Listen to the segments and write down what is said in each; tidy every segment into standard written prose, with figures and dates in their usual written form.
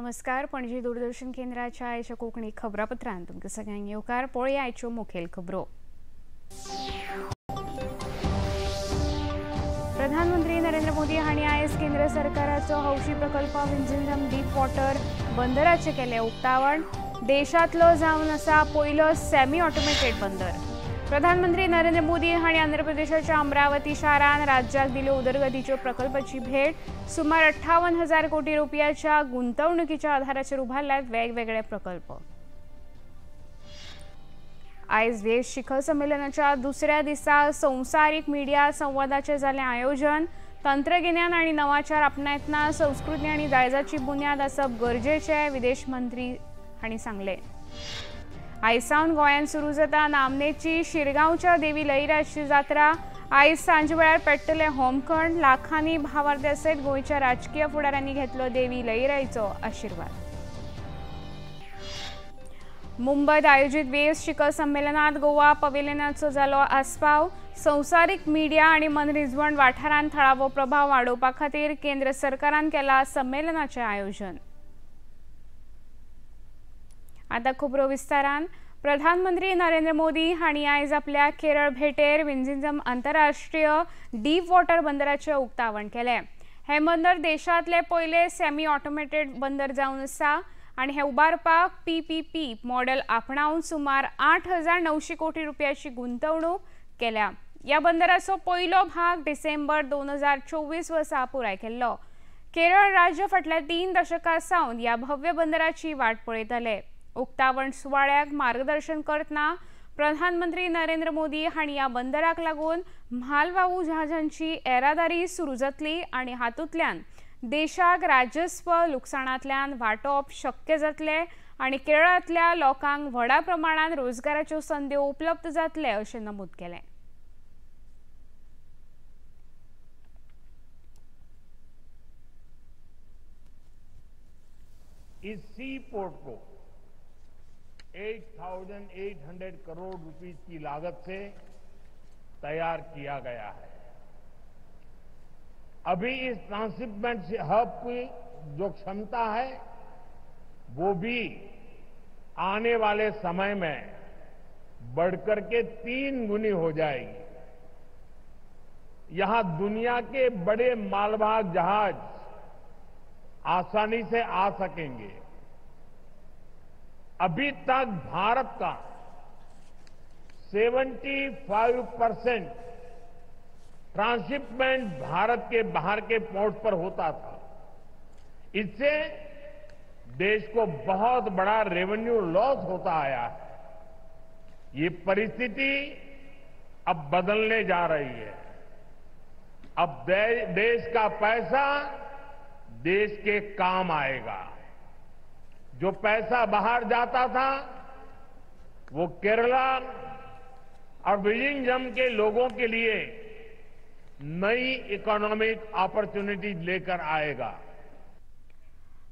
नमस्कार. पणजी दूरदर्शन केंद्राच्या आयच्या कोंकणी खबरापत्रांत तुमकां सगळ्यांक येवकार. पळया आयच्यो मुखेल खबरो. प्रधानमंत्री नरेंद्र मोदी हांणी आयज केंद्र सरकाराचो हौशी प्रकल्प विंझिंजम डीप वॉटर बंदराचें केलें उक्तावण. देशांतलो जावन आसा पयलो सेमी ऑटोमेटेड बंदर. प्रधानमंत्री नरेंद्र मोदी हांणी आंध्र प्रदेशाच्या अमरावती शारान राज्याक दिल्यो उदरगतीच्यो प्रकल्पाची भेट. सुमार 58,000 कोटी रुपयाच्या गुंतवणुकीच्या आधाराचेर उबारल्यात वेगवेगळे प्रकल्प. आयज वेव्स शिखर संमेलनाच्या दुसऱ्या दिसा संवसारीक मिडिया संवादाचें जालें आयोजन. तंत्रगिन्यान आनी नवाचार आपणायतना संस्कृती आनी दायजाची बुन्याद आसप गरजेचें, विदेश मंत्री हांणी सांगलें. आयज सावन गोंयांत सुरू जाता नामनेची शिरगांवच्या देवी लईराची जात्रा. आयज सांजे वेळार पेट्टले होमखंड. लाखांनी भावार्थ्या सयत गोंयच्या राजकीय फुडाऱ्यांनी घेतलो देवी लईराईचो आशिर्वाद. मुंबयत आयोजीत वेव्स शिखर संमेलनात गोवा पवेलियनाचो जालो आस्पाव. संवसारीक मिडिया आनी मनरिजवण वाठारांत थळावो प्रभाव वाडोवपा खातीर केंद्र सरकारान केला संमेलनाचें आयोजन. आतां खबरो विस्तारान. प्रधानमंत्री नरेंद्र मोदी हांणी आयज आपल्या केरळ भेटेर विंझिंजम आंतरराष्ट्रीय डीप वॉटर बंदराचें उक्तावण केलें. हें बंदर देशांतलें पयलें सेमी ऑटोमेटेड बंदर जावन आसा आनी हें उबारपाक PPP model आपणावन सुमार 8,900 कोटी रुपयाची गुंतवणूक केल्या. ह्या बंदराचो पयलो भाग डिसेंबर 2024 वर्सा पुराय केल्लो. केरळ राज्य फाटल्या 3 दशकां सावन ह्या भव्य बंदराची वाट पळयताले. उक्तावण सुवाळ्याक मार्गदर्शन करतना प्रधानमंत्री नरेंद्र मोदी हांणी ह्या बंदराक लागून म्हालवाहू जहाजांची येरादारी सुरू जातली आनी हातूंतल्यान देशाक राजस्व लुकसाणांतल्यान वाटोवप शक्य जातलें आनी केरळांतल्या लोकांक व्हडा प्रमाणांत रोजगाराच्यो संद्यो उपलब्ध जातले अशें नमूद केलें. इस सी पोर्ट को 8,800 करोड़ रुपीस की लागत से तैयार किया गया है. अभी इस ट्रांसशिपमेंट हब की जो क्षमता है वो भी आने वाले समय में बढ़कर के 3 गुनी हो जाएगी. यहां दुनिया के बड़े मालवाहक जहाज आसानी से आ सकेंगे. अभी तक भारत का 75% ट्रांसशिपमेंट भारत के बाहर के पोर्ट पर होता था. इससे देश को बहुत बड़ा रेवेन्यू लॉस होता आया है. ये परिस्थिति अब बदलने जा रही है. अब देश का पैसा देश के काम आएगा. जो पैसा बाहर जाता था वो केरला और विजिंजम के लोगों के लिए नई इकोनॉमिक अपॉर्चुनिटी लेकर आएगा.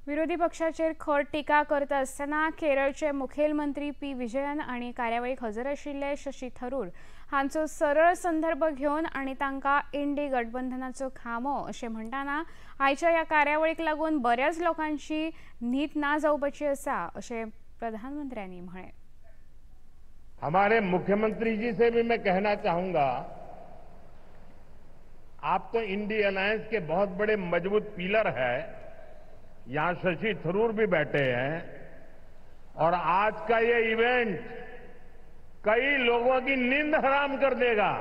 विरोधी पक्षाचेर खर टिका करता आसतना केरळचे मुखेलमंत्री पी विजयन आनी कार्यावळीक हजर आशिल्ले शशी थरूर हांचो सरळ संदर्भ घेवन आनी तांकां इंडी गठबंधनाचो खांबो अशें म्हणटाना आयच्या ह्या कार्यावळीक लागून बऱ्याच लोकांची न्हीद ना जावपाची आसा अशें प्रधानमंत्र्यांनी म्हळें. हमारे मुख्यमंत्री जी से भी मैं कहना चाहूंगा, आप तो इंडी अलायंस के बहुत बड़े मजबूत पिलर है. यहां शशि थरूर भी बैठे हैं और आज का ये इवेंट कई लोगों की नींद हराम कर देगा.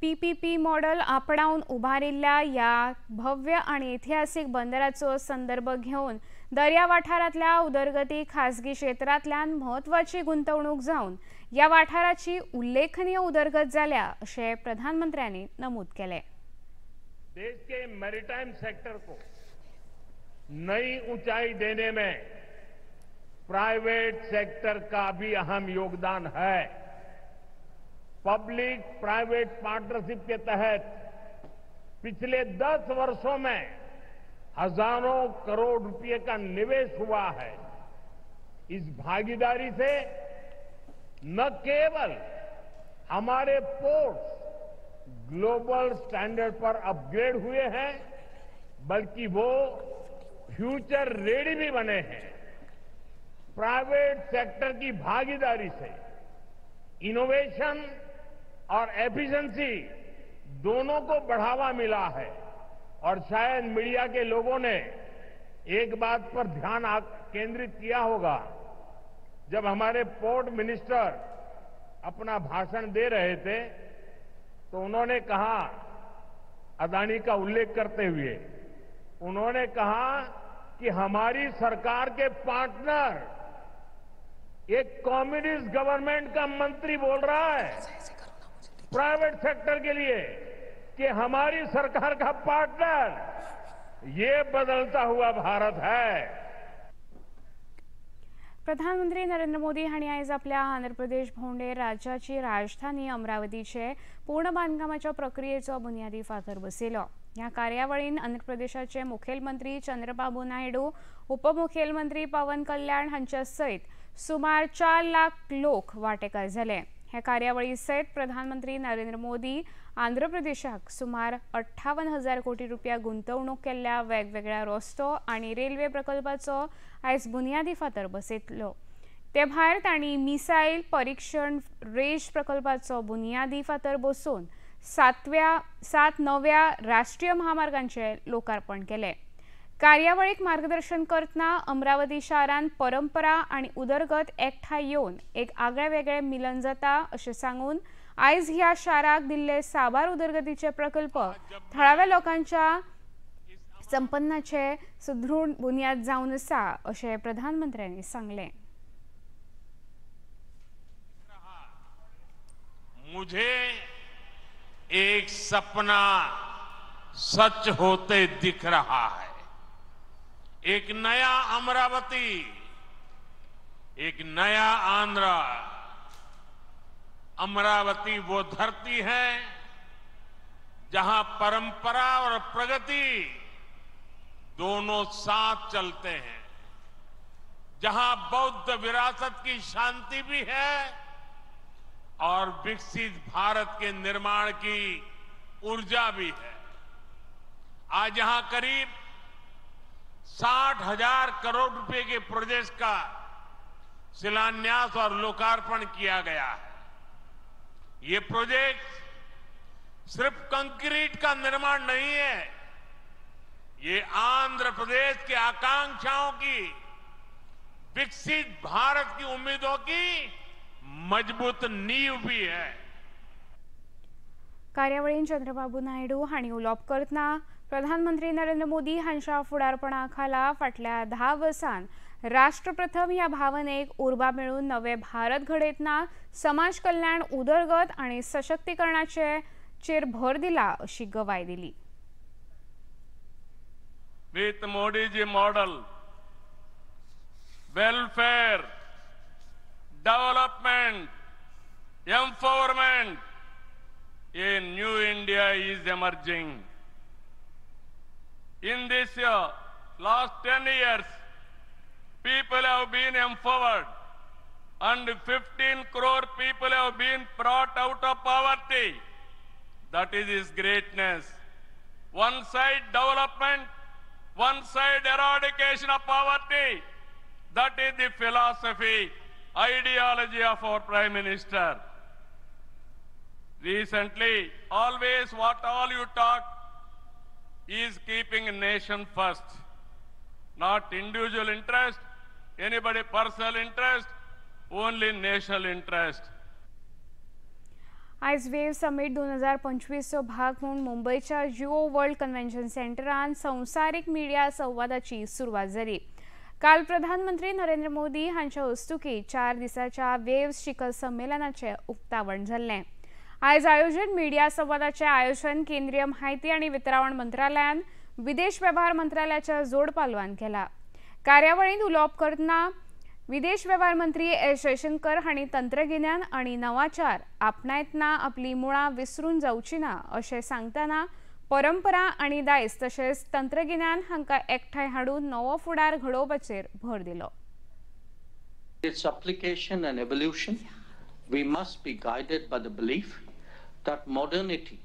PPP model आपणावन उबारिल्ल्या ह्या भव्य आनी ऐतिहासीक बंदराचो संदर्भ घेवन दर्या वाठारांतल्या उदरगती खासगी क्षेत्रांतल्यान म्हत्वाची गुंतवणूक जावन ह्या वाठाराची उल्लेखनीय उदरगत जाल्या अशें प्रधानमंत्र्यांनी नमूद केलें. देश के मैरीटाइम सेक्टर को नई ऊंचाई देने में प्राइवेट सेक्टर का भी अहम योगदान है. पब्लिक प्राइवेट पार्टनरशिप के तहत पिछले 10 वर्षों में हजारों करोड़ रुपए का निवेश हुआ है. इस भागीदारी से न केवल हमारे पोर्ट्स ग्लोबल स्टैंडर्ड पर अपग्रेड हुए हैं, बल्कि वो फ्यूचर रेडी भी बने हैं। प्राइवेट सेक्टर की भागीदारी से इनोवेशन और एफिशिएंसी दोनों को बढ़ावा मिला है। और शायद मीडिया के लोगों ने एक बात पर ध्यान केंद्रित किया होगा, जब हमारे पोर्ट मिनिस्टर अपना भाषण दे रहे थे तो उन्होंने कहा, अदानी का उल्लेख करते हुए उन्होंने कहा कि हमारी सरकार के पार्टनर एक कम्युनिस्ट गवर्नमेंट का मंत्री बोल रहा है प्राइवेट सेक्टर के लिए कि हमारी सरकार का पार्टनर, ये बदलता हुआ भारत है। प्रधानमंत्री नरेंद्र मोदी हांणी आयज आपल्या आंध्र प्रदेश भोंवडेर राज्याची राजधानी अमरावतीचे पूर्ण बांदकामाच्या प्रक्रियेचो बुन्यादी फातर बसयलो। ह्या कार्यावळीन आंध्र प्रदेशाचे मुखेलमंत्री चंद्रबाबू नायडू, उपमुखेलमंत्री पवन कल्याण हांच्या सयत सुमार 4 लाख लोक वांटेकार जाले। ह्या कार्यावळी सयत प्रधानमंत्री नरेंद्र मोदी आंध्र प्रदेशाक सुमार 58,000 कोटी रुपया गुंतवणूक केल्ल्या वेगवेगळ्या रस्तो आनी रेल्वे प्रकल्पाचो आयज बुन्यादी फातर बसयतलो। ते भायर तांणी मिसायल परिक्षण रेज प्रकल्पाचो बुन्यादी फातर बसोवन 7 नव्या राष्ट्रीय महामार्गांचे लोकार्पण केले। कार्यावळीक मार्गदर्शन करतना अमरावती शारान परंपरा आनी उदरगत एकठांय येवन एक आगळे वेगळे मिलन जाता अशें सांगून आयज ह्या शाराक दिल्ले साबार उदरगतीचे प्रकल्प थळाव्या लोकांच्या संपन्नाचे सुदृढ बुन्याद जावन आसा अशें प्रधानमंत्र्यांनी सांगलें। मुझे एक सपना सच होते दिख रहा है, एक नया अमरावती, एक नया आंध्र। अमरावती वो धरती है जहां परंपरा और प्रगति दोनों साथ चलते हैं, जहां बौद्ध विरासत की शांति भी है और विकसित भारत के निर्माण की ऊर्जा भी है। आज यहां करीब 60,000 करोड़ रुपए के प्रोजेक्ट का शिलान्यास और लोकार्पण किया गया है। ये प्रोजेक्ट सिर्फ कंक्रीट का निर्माण नहीं है, ये आंध्र प्रदेश की आकांक्षाओं की, विकसित भारत की उम्मीदों की मजबूत नींव भी है। कार्यावळीन चंद्रबाबू नायडू हांणी उलोवप करतना प्रधानमंत्री नरेंद्र मोदी हांच्या फुडारपणा खाला फाटल्या 10 वर्सां राष्ट्रप्रथम ह्या भावनेक उर्बा मेळून नवे भारत घडयतना समाज कल्याण, उदरगत आनी सशक्तीकरणाचे चेर भर दिला अशी गवाय दिली। With Modi ji model, welfare, development, empowerment, a new India is emerging. In this year, last 10 years, people have been empowered and 15 crore people have been brought out of poverty. That is his greatness. One side development, one side eradication of poverty. That is the philosophy, ideology of our Prime Minister. Recently, always what all you talk is keeping nation first, not individual interest, anybody personal interest, only national interest. आयज वेव summit 2025 चो भाग म्हूण मुंबयच्या Jio world convention सेंटरान संवसारीक media संवादाची सुरवात जाली। काल प्रधानमंत्री नरेंद्र मोदी हांच्या हस्तुकी 4 दिसाच्या वेव्स शिखर संमेलनाचें उक्तावण जाल्लें। आयज आयोजीत मिडिया संवादाचें आयोजन केंद्रीय म्हायती आनी वितरावण मंत्रालयान विदेश वेव्हार मंत्रालयाच्या जोडपालवान केला। कार्यावळींत उलोवप करतना विदेश वेव्हार मंत्री एस जयशंकर हांणी तंत्रगिन्यान आनी नवाचार आपणायतना आपली मुळां विसरून जावची ना अशें सांगतना परंपरा आनी दायज तशेंच तंत्रगिन्यान हांकां एकठांय हाडून नवो फुडार घडोवपाचेर भर दिलो। Its application and evolution, we must be guided by the belief that modernity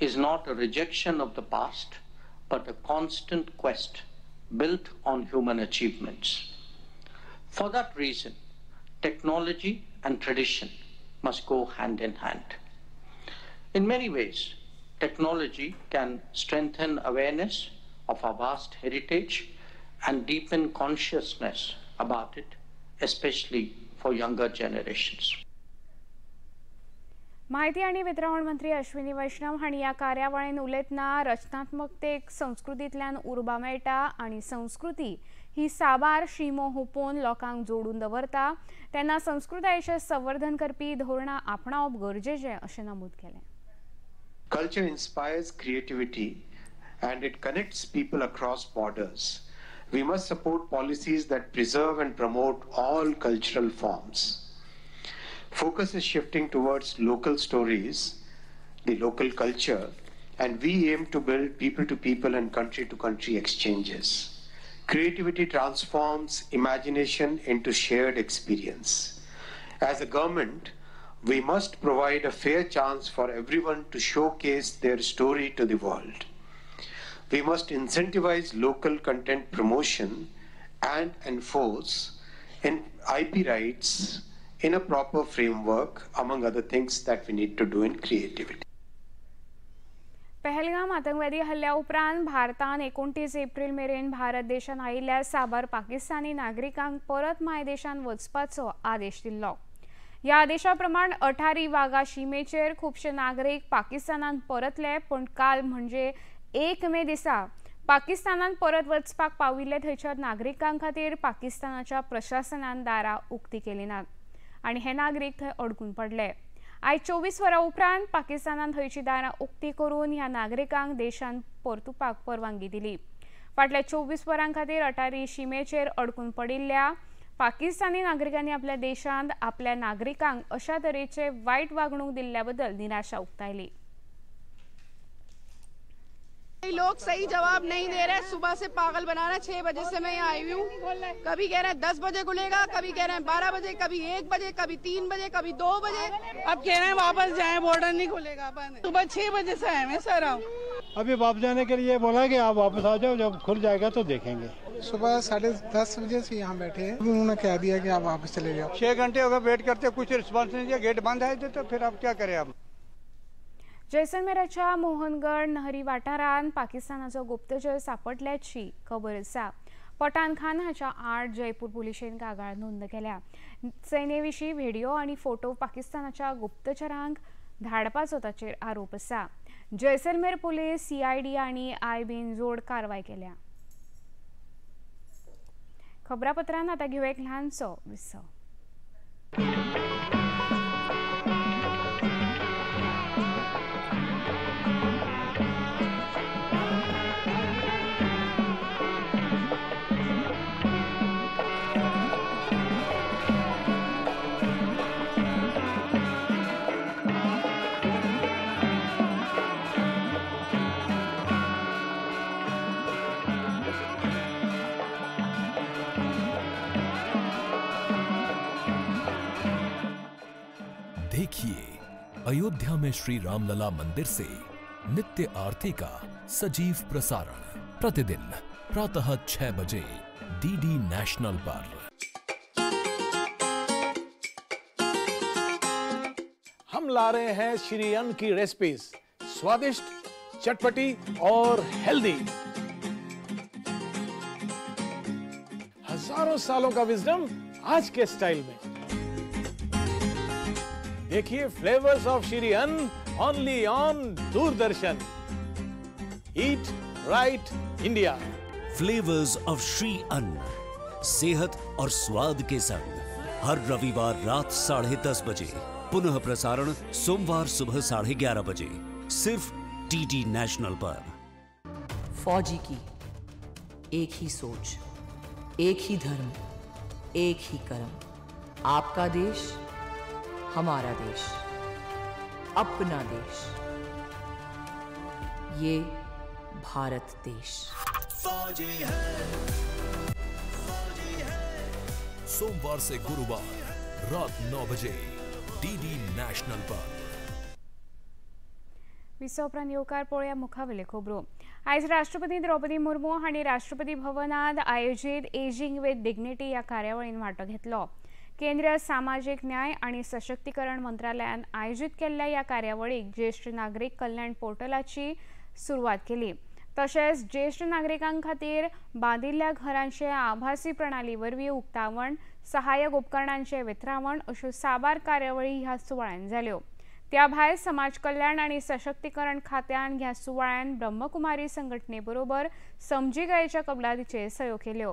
is not a rejection of the past, but a constant quest built on human achievements. For that reason, technology and tradition must go hand in hand. In many ways, technology can strengthen awareness of our vast heritage and deepen consciousness about it, especially for younger generations. माहिती आणि वितरावण मंत्री अश्विनी वैष्णव हांणी ह्या कार्यावळीन उलयतना रचनात्मकतेक संस्कृतींतल्यान उर्बा मेळटा आनी संस्कृती ही साबार शिमो हुपोवन लोकांक जोडून दवरता, तेन्ना संस्कृतायेचें संवर्धन करपी धोरणां आपणावप गरजेचें अशें नमूद केलें. Culture inspires creativity and it connects people across borders. We must support policies that preserve and promote all cultural forms. Focus is shifting towards local stories, the local culture, and we aim to build people-to-people and country-to-country exchanges. Creativity transforms imagination into shared experience. As a government, we must provide a fair chance for everyone to showcase their story to the world. We must incentivize local content promotion and enforce in IP rights in a proper framework, among other things that we need to do in creativity. Pahalgam आतंकवादी हल्ल्या उपरांत भारतान 29 एप्रिल मेरेन भारत देशान आयिल्ल्या साबार पाकिस्तानी नागरिकांक परत मायदेशान वचपाचो आदेश दिल्लो. ह्या आदेशा प्रमाण अठारी वाघा शिमेचेर खुबशे नागरीक पाकिस्तानान परतले, पूण काल म्हणजे 1 मे दिसा पाकिस्तानान परत वचपाक पाविल्ले थंयच्या नागरिकां खातीर पाकिस्तानाच्या प्रशासनान दारां उक्ती केली नात आनी हे नागरीक थंय अडकून पडले. आयज 24 वरां उपरांत पाकिस्तानान थंयची दारां उक्ती करून ह्या नागरिकांक देशांत परतुपाक परवानगी दिली. फाटल्या 24 वरां खातीर अटारी शिमेचेर अडकून पडिल्ल्या पाकिस्तानी नागरिकांनी आपल्या देशांत आपल्या नागरिकांक अशा तरेचे वायट वागणूक दिल्ल्या बद्दल निराशा उक्तायली. लोग सही जवाब नहीं दे रहे, सुबह से पागल बना रहे। 6 बजे से मैं यहाँ आई हुई हूँ, कभी कह रहे हैं 10 बजे खुलेगा, कभी कह रहे हैं 12 बजे, कभी 1 बजे, कभी 3 बजे, कभी 2 बजे। अब कह रहे हैं वापस जाएं, बॉर्डर नहीं खुलेगा, बंद। सुबह 6 बजे से आए हैं सर हम। अभी वापस जाने के लिए बोला कि आप वापस आ जाओ, जब खुल जाएगा तो देखेंगे। सुबह 10:30 बजे से यहाँ बैठे हैं, उन्होंने कह दिया कि आप वापस चले जाओ। 6 घंटे हो गए वेट करते, कुछ रिस्पॉन्स नहीं दिया, गेट बंद है तो फिर आप क्या करें। आप जैसलमेराच्या मोहनगड नहरी वाठारांत पाकिस्तानाचो गुप्तचर सापडल्याची खबर आसा. पठान खान हाच्या आड जयपूर पुलिशेन कागाळ नोंद केल्या. सेनेविशीं व्हिडिओ आनी फोटो पाकिस्तानाच्या गुप्तचरांक धाडपाचो ताचेर आरोप आसा. जैसलमेर पुलीस, सीआयडी आनी आयबीन जोड कारवाय केल्या. खबरापत्रांत आतां घेवया एक ल्हानसो विसव. देखिए अयोध्या में श्री रामलला मंदिर से नित्य आरती का सजीव प्रसारण प्रतिदिन प्रातः 6 बजे डीडी नेशनल पर। हम ला रहे हैं श्री अन्न की रेसिपीज, स्वादिष्ट, चटपटी और हेल्दी। हजारों सालों का विजडम आज के स्टाइल में। देखिए flavours of Shri Anna only on Doordarshan. Eat right India. Flavours of Shri Anna, सेहत और स्वाद के संग, हर रविवार रात 10:30 बजे, पुनः प्रसारण सोमवार सुबह 11:30 बजे, सिर्फ डीडी नेशनल पर। फौजी की एक ही सोच, एक ही धर्म, एक ही कर्म। आपका देश हमारा देश, अपना देश, ये भारत देश। फौजी है, फौजी है। सोमवार से गुरुवार रात 9 बजे डीडी नेशनल पर। विसव उपरांत येवकार पळोवया मुखावेले खबरो. आयज राष्ट्रपती द्रौपदी मुर्मू हांणी राष्ट्रपती भवनांत आयोजीत एजिंग विथ डिग्निटी ह्या कार्यावळीन वांटो घेतलो. केंद्रीय सामाजीक न्याय आनी सशक्तीकरण मंत्रालयान आयोजीत केल्ल्या ह्या कार्यावळीक ज्येश्ठ नागरीक कल्याण पोर्टलाची सुरवात केली. तशेंच ज्येश्ठ नागरिकां खातीर बांदिल्ल्या घरांचे आभासी प्रणाली वरवीं उक्तावण, सहाय्यक उपकरणांचे वितरावण अश्यो साबार कार्यावळी ह्या सुवाळ्यान जाल्यो. त्या भायर समाज कल्याण आनी सशक्तीकरण खात्यान ह्या सुवाळ्यान ब्रह्मकुमारी संघटने बरोबर समजिकायेच्या कबलातीचेर सयो केल्यो.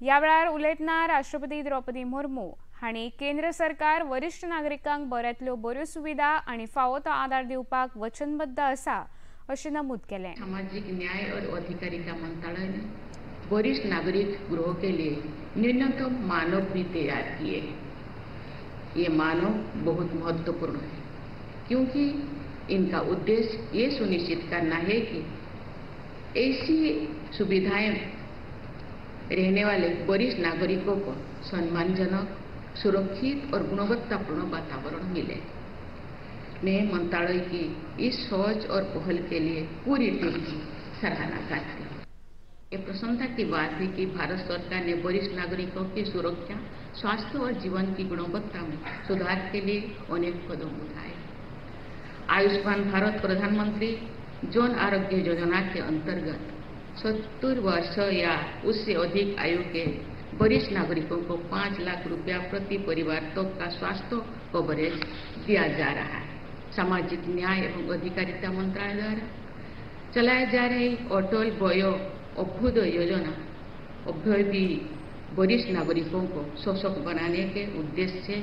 ह्या वेळार उलयतना राष्ट्रपती द्रौपदी मुर्मू हांणी केंद्र सरकार वरिश्ठ नागरिकांक बऱ्यांतल्यो बऱ्यो सुविधा आनी फावो तो आदार दिवपाक वचनबद्ध आसा अशें नमूद केलें. सामाजिक न्याय और अधिकारिता मंत्रालय ने वरिष्ठ नागरिक गृह के लिए न्यूनतम मानक भी तैयार किए. ये मानक बहुत महत्वपूर्ण है क्योंकि इनका उद्देश्य ये सुनिश्चित करना है कि ऐसी सुविधाएं रहने वाले वरिष्ठ नागरिकों को सम्मानजनक, सुरक्षित और गुणवत्तापूर्ण वातावरण मिले। मैं मंत्रालय की इस सोच और पहल के लिए पूरी टीम की सराहना करती हूँ। ये प्रसन्नता की बात है कि भारत सरकार ने वरिष्ठ नागरिकों की सुरक्षा, स्वास्थ्य और जीवन की गुणवत्ता में सुधार के लिए अनेक कदम उठाए। आयुष्मान भारत प्रधानमंत्री जन आरोग्य योजना के अंतर्गत 70 वर्ष या उससे अधिक आयु के वरिष्ठ नागरिकों को 5 लाख रुपया प्रति परिवार तक का स्वास्थ्य कवरेज दिया जा रहा है। सामाजिक न्याय एवं अधिकारिता मंत्रालय द्वारा चलाए जा रही अटल वयो अभ्युदय योजना अभ्युदय भी वरिष्ठ नागरिकों को सशक्त बनाने के उद्देश्य से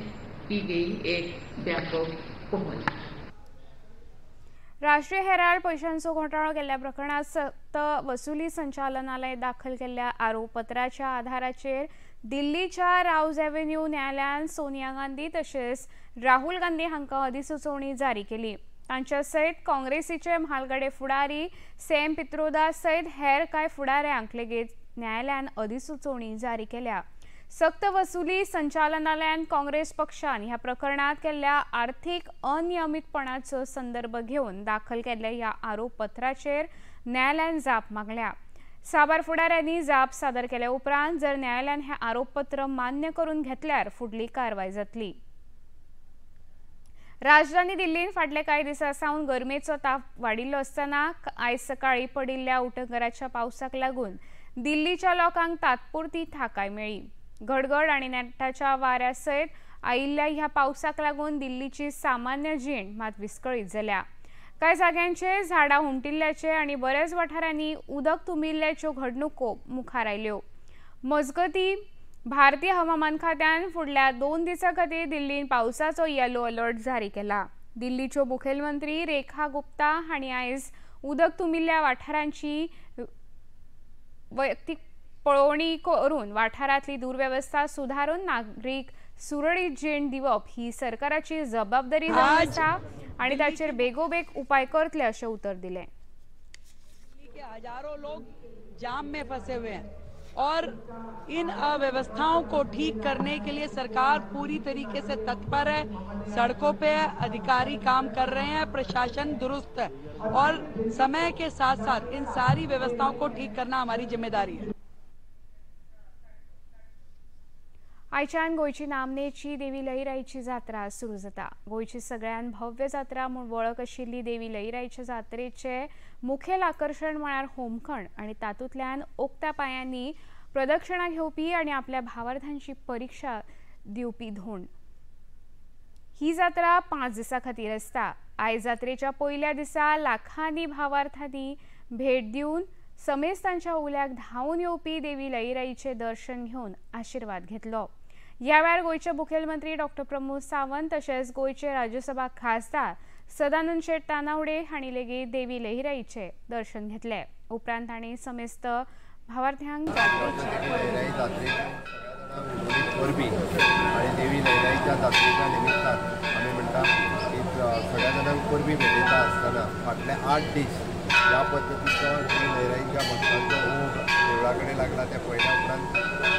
की गई एक व्यापक पहल। राष्ट्रीय हेराल्ड पैशांचो घोटाळो केल्ल्या प्रकरणात सक्त वसुली संचालनालय दाखल केल्ल्या आरोपपत्राच्या आधाराचेर दिल्लीच्या राऊज एव्हेन्यू न्यायालयान सोनिया गांधी तशेंच राहुल गांधी हांकां अधिसुचोवणी जारी केली. तांच्या सयत काँग्रेसीचे म्हालगडे फुडारी सॅम पित्रोदा सयत हेर कांय फुडाऱ्यांक लेगीत न्यायालयान अधिसुचोवणी जारी केल्या. सक्त वसुली संचालनालयान काँग्रेस पक्षान ह्या प्रकरणात केल्ल्या आर्थिक अनियमितपणाचो संदर्भ घेवन दाखल केल्ल्या ह्या आरोपपत्राचेर न्यायालयान जाप मागल्या. साबार फुडाऱ्यांनी जाप सादर केल्या उपरांत जर न्यायालयान हे आरोपपत्र मान्य करून घेतल्यार फुडली कारवाय जातली. राजधानी दिल्लीन फाटले कांय दिसां सावन गरमेचो ताप वाडिल्लो आसतना आयज सकाळीं पडिल्ल्या उटंगराच्या पावसाक लागून दिल्लीच्या लोकांक तात्पुरती थाकाय मेळ्ळी. गडगड आनी नेटाच्या वाऱ्या सयत आयिल्ल्या ह्या पावसाक लागून दिल्लीची सामान्य जीण मात विस्कळीत जाल्या. कांय जाग्यांचेर झाडां हुमटिल्ल्याचे आनी बऱ्याच वाठारांनी उदक तुंबिल्ल्याच्यो घडणुको मुखार आयल्यो. मजगतीं भारतीय हवामान खात्यान फुडल्या 2 दिसां खातीर दिल्लीन पावसाचो येलो अलर्ट जारी केला. दिल्लीच्यो मुखेलमंत्री रेखा गुप्ता हांणी आयज उदक तुंबिल्ल्या वाठारांची वैयक्तीक पळोवणी करून वाठारांतली दुर्व्यवस्था सुधारून नागरीक सुरळीत जीण दिवप ही सरकाराची जबाबदारी जावन आसा आनी ताचेर बेगोबेग उपाय करतले अशें उतर दिलें. हजारों लोग जाम में फंसे हुए हैं और इन अव्यवस्थाओं को ठीक करने के लिए सरकार पूरी तरीके से तत्पर है। सड़कों पे अधिकारी काम कर रहे हैं, प्रशासन दुरुस्त है और समय के साथ साथ इन सारी व्यवस्थाओं को ठीक करना हमारी जिम्मेदारी है। आयच्यान गोंयची नामनेची देवी लईराईची जात्रा सुरू जाता. गोंयची सगळ्यान भव्य जात्रा म्हूण वळख आशिल्ली देवी लईराईच्या जात्रेचे मुखेल आकर्शण म्हळ्यार होमखण आनी तातूंतल्यान ओक्त्या पांयांनी प्रदक्षिणा घेवपी आनी आपल्या भावार्थांची परिक्षा दिवपी धोंड. ही जात्रा 5 दिसां खातीर आसता. आयज जात्रेच्या पयल्या दिसा लाखांनी भावार्थांनी भेट दिवन समेस्तांच्या उल्याक धांवून येवपी देवी लईराईचे दर्शन घेवन आशिर्वाद घेतलो. ह्या वेळार गोंयचे मुखेलमंत्री डॉक्टर प्रमोद सावंत तशेंच गोंयचे राज्यसभा खासदार सदानंद शेट तानावडे हांणी लेगीत देवी लईराईचे दर्शन घेतले. उपरांत तांणी समेस्त भावार्थ्यांक परबी आनी देवी लईराईच्या जात्रेच्या निमित्तान आमी म्हणटा की सगळ्या जाणांक परबी भेटयता आसतना फाटले 8 दीस ह्या पद्दतीचो देवी लईराईच्या भक्तांचो ओघ देवळा कडेन लागला ते पळयल्या उपरांत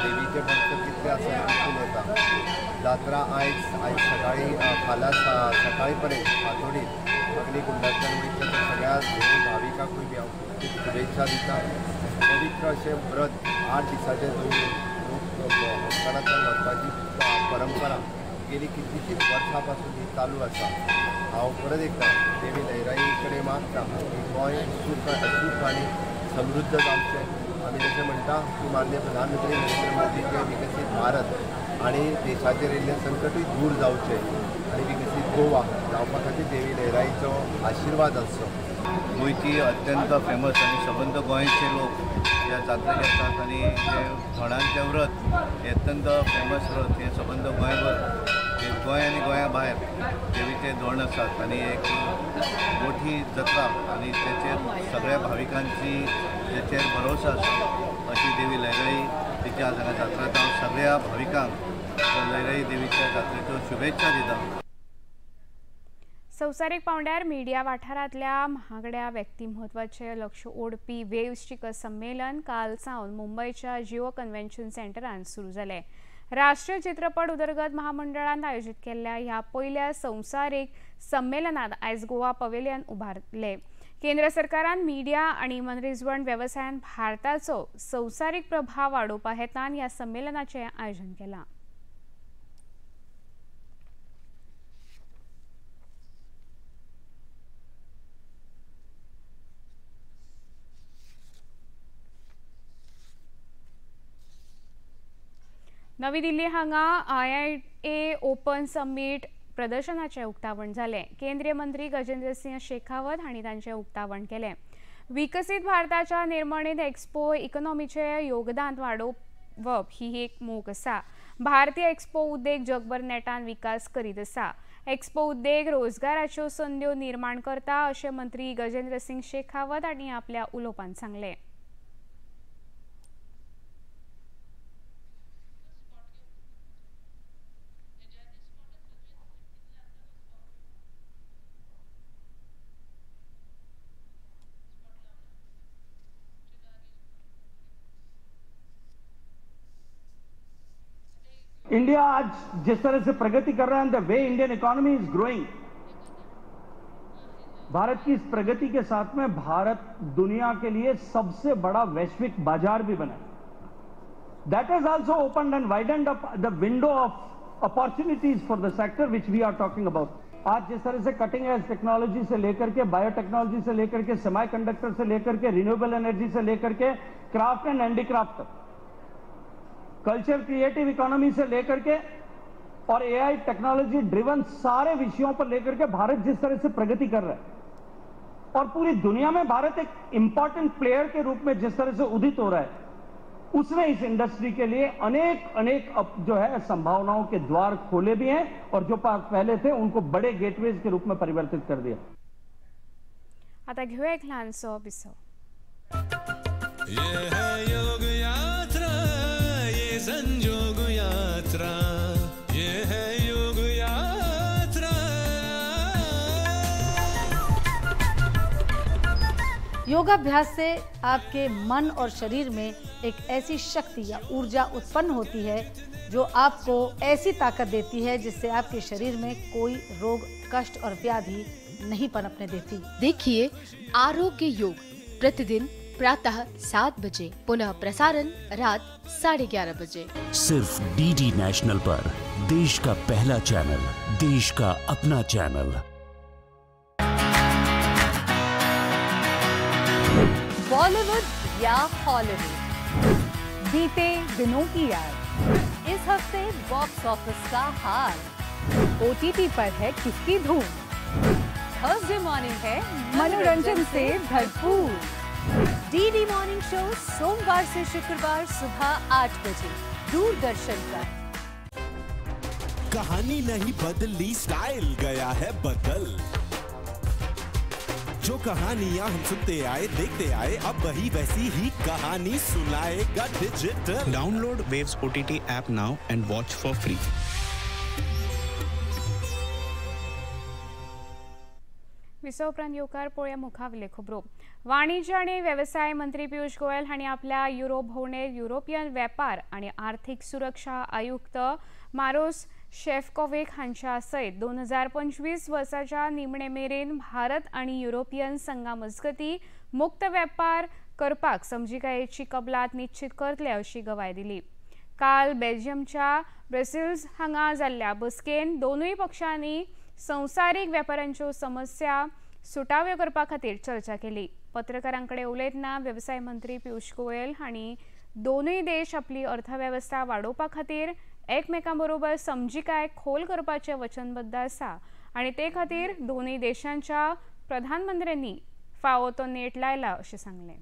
देवीचे भक्त कितले आसा हें दिसून येता. जात्रा आयज आयज सकाळी फाल्यां सकाळी पर्यंत फांतोडीर अग्निकुंडांतल्यान वयतले त्या सगळ्या सगळ्या भाविकांकूय बी हांव खूब शुभेच्छा दिता. पवित्र अशें व्रत 8 दिसाचें दवरून लोक होमखणांतल्यान वचपाची परंपरा गेली कितलीशींच वर्सां पासून ही चालू आसा. हांव परत एकदां देवी लयराई कडेन मागता की गोंय सूख आनी समृद्ध जावचें. आमी जशें म्हणटा की माननीय प्रधानमंत्री नरेंद्र मोदीचें विकसीत भारत आनी देशाचेर येयल्लें संकटूय दूर जावचें आनी विकसीत गोवा जावपा खातीर देवी लयराईचो आशिर्वाद आसचो. गोंयची अत्यंत फेमस आनी सबंद गोंयचे लोक ह्या जात्रेक येतात आनी हे धोणांचें व्रत हें अत्यंत फेमस व्रत हें सबंद गोंयभर गोंय आनी गोंया भायर देवीचे धोण आसात आनी एक मोठी जत्रा आनी तेचेर सगळ्या भाविकांची तेचेर भरोसो आसा अशी देवी लयराई तिच्या आज हांगा जात्रा. हांव सगळ्या भाविकांक लयराई देवीच्या जात्रेच्यो शुभेच्छा दिता. संवसारीक पांवड्यार मिडिया वाठारांतल्या महागड्या व्यक्तिमत्वाचें लक्ष ओडपी वेव्स शिखर संमेलन काल सावन मुंबयच्या जिओ कन्व्हेन्शन सेंटरांत सुरू जालें. राष्ट्रीय चित्रपट उदरगत महामंडळान आयोजीत केल्ल्या ह्या पयल्या संवसारीक संमेलनात आयज गोवा पवेलियन उबारले. केंद्र सरकारान मिडिया आनी मनरिजवण वेवसायान भारताचो संवसारीक प्रभाव वाडोवपा हेतान ह्या संमेलनाचें आयोजन केलां. नवी दिल्ली हांगा IIA open समीट प्रदर्शनाचें उक्तावण जालें. केंद्रीय मंत्री गजेंद्र सिंह शेखावत हांणी तांचें उक्तावण केलें. विकसीत भारताच्या निर्मणेंत एक्सपो इकॉनॉमीचें योगदान वाडोवप ही एक मोख आसा. भारतीय एक्सपो उद्देग जगभर नेटान विकास करीत आसा. एक्सपो उद्देग रोजगाराच्यो संद्यो निर्माण करता अशें मंत्री गजेंद्र सिंह शेखावत हांणी आपल्या उलोवपांत सांगलें. इंडिया आज जिस तरह से प्रगति कर रहा है, the way Indian economy is growing, Bharat की इस प्रगति के साथ में भारत दुनिया के लिए सबसे बड़ा वैश्विक बाजार भी बना. That is also opened and widened up the window of opportunities for the sector which we are talking about. आज जिस तरह से कटिंग एज टेक्नोलॉजी से लेकर के बायोटेक्नोलॉजी से लेकर के सेमीकंडक्टर से लेकर के रिन्यूएबल एनर्जी से लेकर के क्राफ्ट एंड हैंडीक्राफ्ट तक, कल्चर क्रिएटिव इकोनॉमी से लेकर के और एआई टेक्नोलॉजी ड्रिवन सारे विषयों पर लेकर के भारत जिस तरह से प्रगति कर रहा है और पूरी दुनिया में भारत एक इंपॉर्टेंट प्लेयर के रूप में जिस तरह से उदित हो रहा है, उसने इस इंडस्ट्री के लिए अनेक अनेक जो है संभावनाओं के द्वार खोले भी हैं और जो पहले थे उनको बड़े गेटवेज के रूप में परिवर्तित कर दिया. आता घेऊया एक लहानसो विसव. ये है योग यात्रा, ये संजोग यात्रा, ये है योग यात्रा. योगाभ्यास से आपके मन और शरीर में एक ऐसी शक्ति या ऊर्जा उत्पन्न होती है जो आपको ऐसी ताकत देती है जिससे आपके शरीर में कोई रोग, कष्ट और व्याधि नहीं पनपने देती। देखिए आरोग्य योग प्रतिदिन प्रातः 7 बजे, पुनः प्रसारण रात 11:30 बजे, सिर्फ डीडी नेशनल पर। देश का पहला चैनल, देश का अपना चैनल। बॉलीवुड या हॉलीवुड, बीते दिनों की याद, इस हफ्ते बॉक्स ऑफिस का हाल, ओटीटी पर है किसकी धूम, थर्सडे मॉर्निंग है मनोरंजन से भरपूर। डीडी मॉर्निंग शो सोमवार से शुक्रवार सुबह 8 बजे दूरदर्शन पर। कहानी नहीं बदली, स्टाइल गया है बदल। जो कहानियां हम सुनते आए, देखते आए, अब वही वैसी ही कहानी सुनाएगा digital. Download Waves OTT app now and watch for free. विसव उपरांत येवकार पळोवया मुखावयल्यो खबरो. वाणिज्य आनी वेवसाय मंत्री पियूष गोयल हांणी आपल्या युरोप भोंवडेर युरोपियन वेपार आनी आर्थिक सुरक्षा आयुक्त मारोस शेफकोविक हांच्या सयत 2025 वर्साच्या निमणे मेरेन भारत आनी युरोपियन संघा मजगती मुक्त वेपार करपाक समजिकायेची कबलात निश्चित करतले अशी गवाय दिली। काल बेल्जियमच्या ब्रसेल्स हांगा जाल्ल्या बसकेन दोनूय पक्षांनी संवसारीक वेपारांच्यो समस्या सुटाव्यो करपा खातीर चर्चा केली। पत्रकारांकडे उलयतना वेवसाय मंत्री पियूष गोयल हांणी दोनूय देश आपली अर्थवेवस्था वाडोवपा खातीर एकमेकां बरोबर समजिकाय खोल करपाचे वचनबद्ध आसा आनी ते खातीर दोनूय देशांच्या प्रधानमंत्र्यांनी फावो तो नेट लायला अशें सांगलें।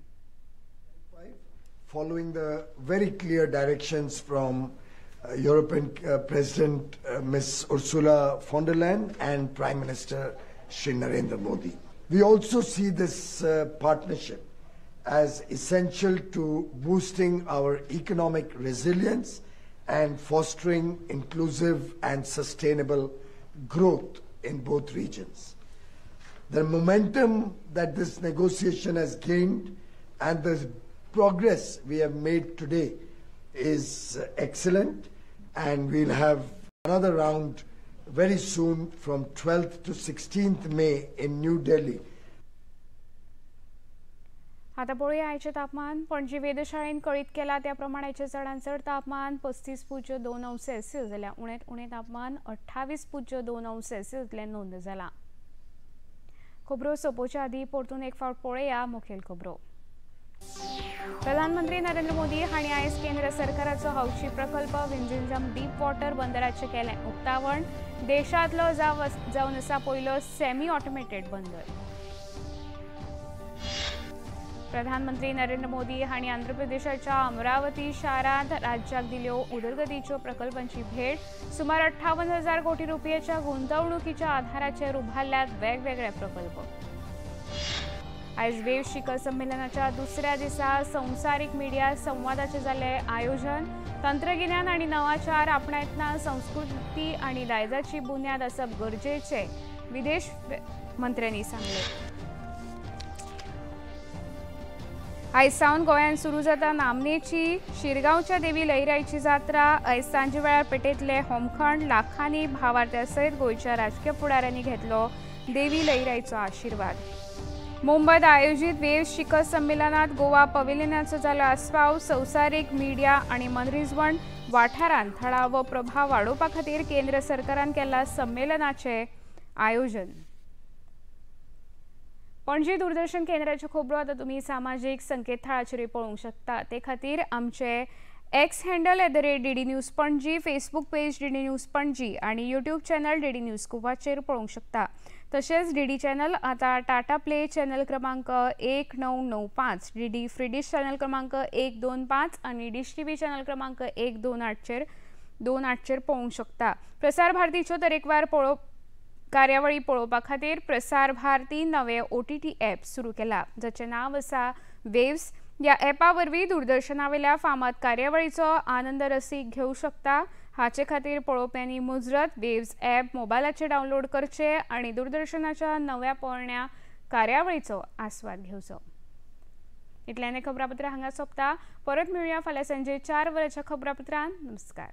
Following the very clear directions from European President Ms. Ursula von der Leyen and Prime Minister Shri Narendra Modi. We also see this partnership as essential to boosting our economic resilience and fostering inclusive and sustainable growth in both regions. The momentum that this negotiation has gained and the progress we have made today is excellent, and we'll have another round very soon from 12th to 16th May in New Delhi. आता पळोवया आयचें तापमान। पणजी वेधशाळेन कळीत केला त्या प्रमाणाचें चडांत चड तापमान 35.2 अंश सेल्सियस जाल्यार उणेंत उणें तापमान 28.2 अंश सेल्सियस इतलें नोंद जालां। खबरो सोंपोवच्या आदीं परतून एक फावट पळोवया मुखेल खबरो। प्रधानमंत्री नरेंद्र मोदी हांणी आयज केंद्र सरकाराचो हौशी प्रकल्प विंझिंजम डीप वॉटर बंदराचें केलें उक्तावण। देशांतलो जावन आसा पयलो सेमी ऑटोमेटेड बंदर। प्रधानमंत्री नरेंद्र मोदी हांणी आंध्र प्रदेशाच्या अमरावती शारांत राज्याक दिल्यो उदरगतीच्यो प्रकल्पांची भेट। सुमार 58,000 कोटी रुपयाच्या गुंतवणुकीच्या आधाराचेर उभारल्यात वेगवेगळे प्रकल्प। आयज वेव शिखर संमेलनाच्या दुसऱ्या दिसा संवसारीक मिडिया संवादाचें जालें आयोजन। तंत्रगिन्यान आनी नवाचार आपणायतना संस्कृती आनी दायजाची बुन्याद आसप गरजेचें विदेश मंत्र्यांनी सांगलें। आयज सावन गोंयांत सुरू जाता नामनेची शिरगांवच्या देवी लईराईची जात्रा। आयज सांजे वेळार पेटेंतले होमखण लाखांनी भावार्थ्या सयत गोंयच्या राजकीय फुडाऱ्यांनी घेतलो देवी लईराईचो आशिर्वाद। मुंबयत आयोजीत वेव शिखर संमेलनात गोवा पवेलियनाचो जालो आस्पाव। संवसारीक मिडिया आनी मनरिजवण वाठारांत थळावो प्रभाव वाडोवपा खातीर केंद्र सरकारान केलां संमेलनाचें आयोजन। पणजी दूरदर्शन केंद्राच्यो खबरो आतां तुमी सामाजीक संकेतथळाचेरूय पळोवंक शकता। ते खातीर आमचे X handle @DD News Panaji, Facebook page DD News Panaji आनी यूट्यूब चॅनल डीडी न्यूज गोवाचेर पळोवंक शकता। तशेंच डीडी चॅनल आतां टाटा प्ले चॅनल क्रमांक 1995, डीडी फ्री डिश चॅनल क्रमांक 125 आनी डिश टीव्ही चॅनल क्रमांक 128 चेर पळोवंक शकता। प्रसार भारतीच्यो तरेकवार कार्यावळी पळोवपा खातीर प्रसार भारती नवे OTT app सुरू केला जाचें नांव आसा वेव्स। ह्या ॲपा वरवीं दूरदर्शनावेल्या फामाद कार्यावळीचो आनंद रसीक घेवंक शकता। हाचे खातीर पळोवप्यांनी मुजरत वेव्स ॲप मोबायलाचेर डावनलोड करचें आनी दूरदर्शनाच्या नव्या पोरण्या कार्यावळीचो आस्वाद घेवचो। इतल्यान खबरापत्र हांगा सोंपता। परत मेळुया फाल्यां सांजे 4 वरांच्या खबरापत्रान। नमस्कार।